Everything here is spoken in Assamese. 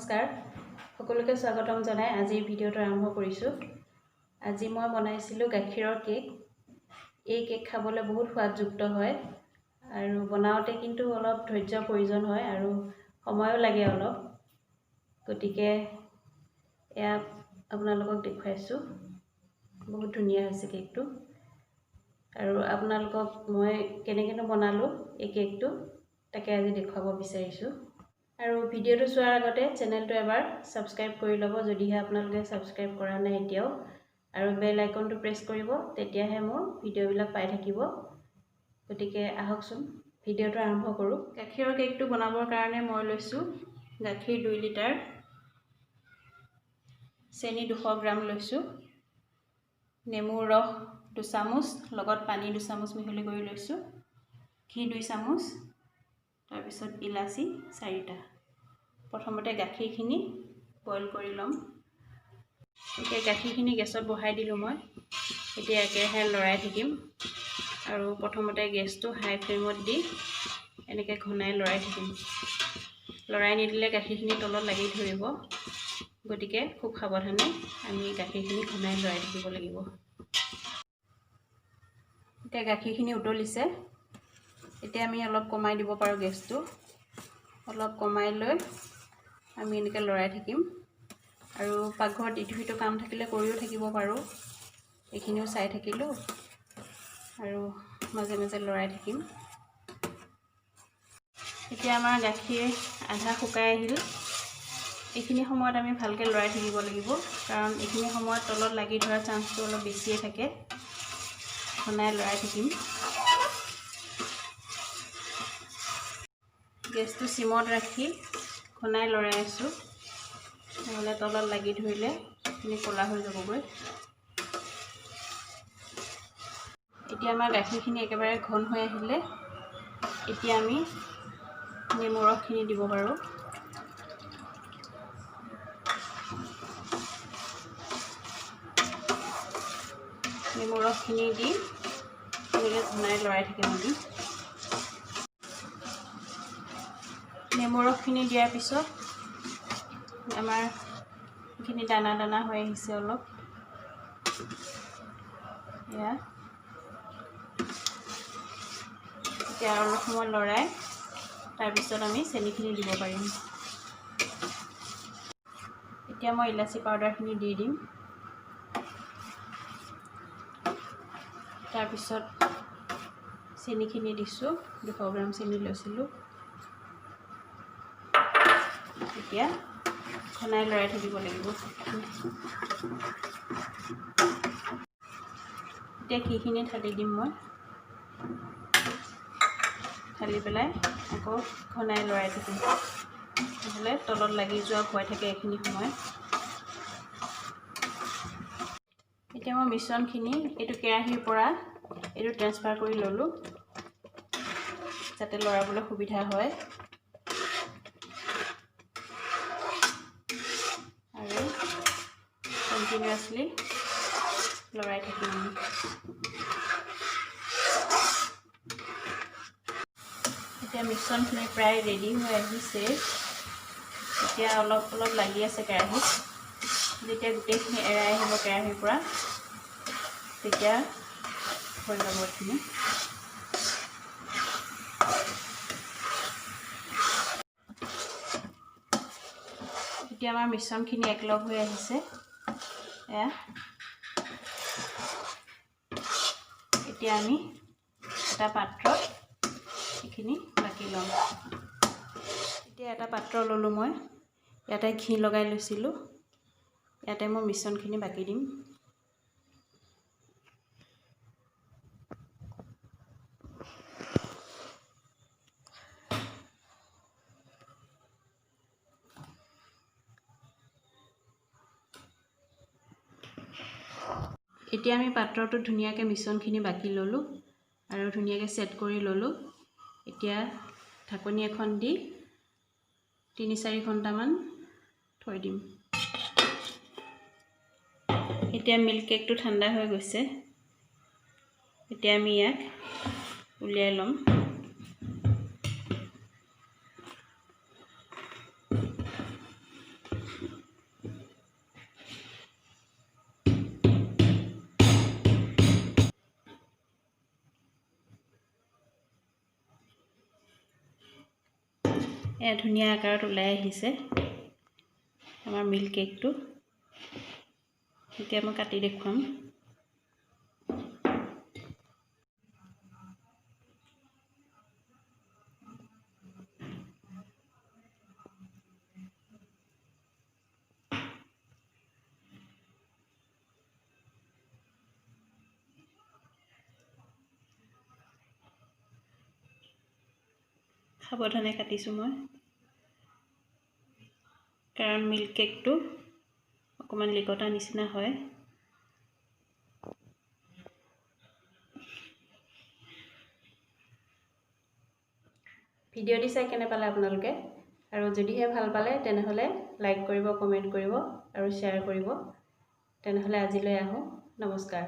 নমস্কাৰ সকলোকে স্বাগতম জনাই আজিৰ ভিডিঅ'টো আৰম্ভ কৰিছোঁ। আজি মই বনাইছিলোঁ গাখীৰৰ কেক। এই কেক খাবলৈ বহুত সোৱাদযুক্ত হয় আৰু বনাওঁতে কিন্তু অলপ ধৈৰ্যৰ প্ৰয়োজন হয় আৰু সময়ো লাগে অলপ। গতিকে এয়া আপোনালোকক দেখুৱাইছোঁ, বহুত ধুনীয়া হৈছে কেকটো। আৰু আপোনালোকক মই কেনেকৈনো বনালোঁ এই কেকটো তাকে আজি দেখুৱাব বিচাৰিছোঁ। আৰু ভিডিঅ'টো চোৱাৰ আগতে চেনেলটো এবাৰ ছাবস্ক্ৰাইব কৰি ল'ব যদিহে আপোনালোকে ছাবস্ক্ৰাইব কৰা নাই এতিয়াও, আৰু বেল আইকনটো প্ৰেছ কৰিব, তেতিয়াহে মোৰ ভিডিঅ'বিলাক পাই থাকিব। গতিকে আহকচোন ভিডিঅ'টো আৰম্ভ কৰোঁ। গাখীৰৰ কেকটো বনাবৰ কাৰণে মই লৈছোঁ গাখীৰ 2 লিটাৰ, চেনি 200 গ্ৰাম লৈছোঁ, নেমুৰ ৰস 2 চামুচ, লগত পানী 2 চামুচ মিহলি কৰি লৈছোঁ, ঘি 2 চামুচ, তাৰপিছত ইলাচি 4টা। প্ৰথমতে গাখীৰখিনি বইল কৰি ল'ম। এতিয়া গাখীৰখিনি গেছত বহাই দিলোঁ মই। এতিয়া একেৰাহে লৰাই থাকিম আৰু প্ৰথমতে গেছটো হাই ফ্লেমত দি এনেকৈ ঘনাই লৰাই থাকিম। লৰাই নিদিলে গাখীৰখিনি তলত লাগি ধৰিব, গতিকে খুব সাৱধানে আমি গাখীৰখিনি ঘনাই লৰাই থাকিব লাগিব। এতিয়া গাখীৰখিনি উতলিছে, এতিয়া আমি অলপ কমাই দিব পাৰোঁ গেছটো। অলপ কমাই লৈ আমি এনেকৈ লৰাই থাকিম। আৰু পাকঘৰত ইটো সিটো কাম থাকিলে কৰিও থাকিব পাৰোঁ, এইখিনিও চাই থাকিলোঁ আৰু মাজে মাজে লৰাই থাকিম। এতিয়া আমাৰ গাখীৰ আধা শুকাই আহিল। এইখিনি সময়ত আমি ভালকৈ লৰাই থাকিব লাগিব, কাৰণ এইখিনি সময়ত তলত লাগি ধৰা চান্সটো অলপ বেছিয়ে থাকে। ঘনাই লৰাই থাকিম। গেছটো চিমত ৰাখি ঘনাই লৰাই আছোঁ, নহ'লে তলত লাগি ধৰিলে এইখিনি ক'লা হৈ যাবগৈ। এতিয়া আমাৰ গাখীৰখিনি একেবাৰে ঘন হৈ আহিলে। এতিয়া আমি নেমু ৰসখিনি দিব পাৰোঁ। নেমু ৰসখিনি দি এনেকৈ ঘনাই লৰাই থাকিম আমি। নেমু ৰসখিনি দিয়াৰ পিছত আমাৰ এইখিনি দানা দানা হৈ আহিছে অলপ। এয়া এতিয়া আৰু অলপ সময় লৰাই তাৰপিছত আমি চেনিখিনি দিব পাৰিম। এতিয়া মই ইলাচি পাউডাৰখিনি দি দিম। তাৰপিছত চেনিখিনি দিছোঁ, 200 গ্ৰাম চেনি লৈছিলোঁ। এতিয়া ঘনাই লৰাই থাকিব লাগিব। এতিয়া ঘিখিনি ঢালি দিম মই। ঢালি পেলাই আকৌ ঘনাই লৰাই থাকিম, নহ'লে তলত লাগি যোৱা ভয় থাকে এইখিনি সময়ত। এতিয়া মই মিশ্ৰণখিনি এইটো কেৰাহীৰ পৰা এইটো ট্ৰেন্সফাৰ কৰি ল'লোঁ, যাতে লৰাবলৈ সুবিধা হয়। আৰু কণ্টিনিউৱাছলি লৰাই থাকিম আমি। এতিয়া মিশ্ৰণখিনি প্ৰায় ৰেডি হৈ আহিছে। এতিয়া অলপ অলপ লাগি আছে কেৰাহীত। যেতিয়া গোটেইখিনি এৰাই আহিব কেৰাহীৰ পৰা, তেতিয়া হৈ যাব এইখিনি। এতিয়া আমাৰ মিশ্ৰণখিনি একলগ হৈ আহিছে। এয়া এতিয়া আমি এটা পাত্ৰত এইখিনি বাকি ল'ম। এতিয়া এটা পাত্ৰ ল'লোঁ মই, ইয়াতে ঘি লগাই লৈছিলোঁ। ইয়াতে মই মিশ্ৰণখিনি বাকি দিম। এতিয়া আমি পাত্ৰটোত ধুনীয়াকৈ মিশ্ৰণখিনি বাকি ল'লোঁ আৰু ধুনীয়াকৈ ছেট কৰি ল'লোঁ। এতিয়া ঢাকনি এখন দি 3-4 ঘণ্টামান থৈ দিম। এতিয়া মিল্ক কেকটো ঠাণ্ডা হৈ গৈছে। এতিয়া আমি ইয়াক উলিয়াই ল'ম। এয়া ধুনীয়া আকাৰত ওলাই আহিছে আমাৰ মিল্ক কেকটো। এতিয়া মই কাটি দেখুৱাম। সাৱধানে কাটিছোঁ মই, কাৰণ মিল্ক কেকটো অকণমান লিকতা নিচিনা হয়। ভিডিঅ'টি চাই কেনে পালে আপোনালোকে? আৰু যদিহে ভাল পালে তেনেহ'লে লাইক কৰিব, কমেণ্ট কৰিব আৰু শ্বেয়াৰ কৰিব। তেনেহ'লে আজিলৈ আহোঁ, নমস্কাৰ।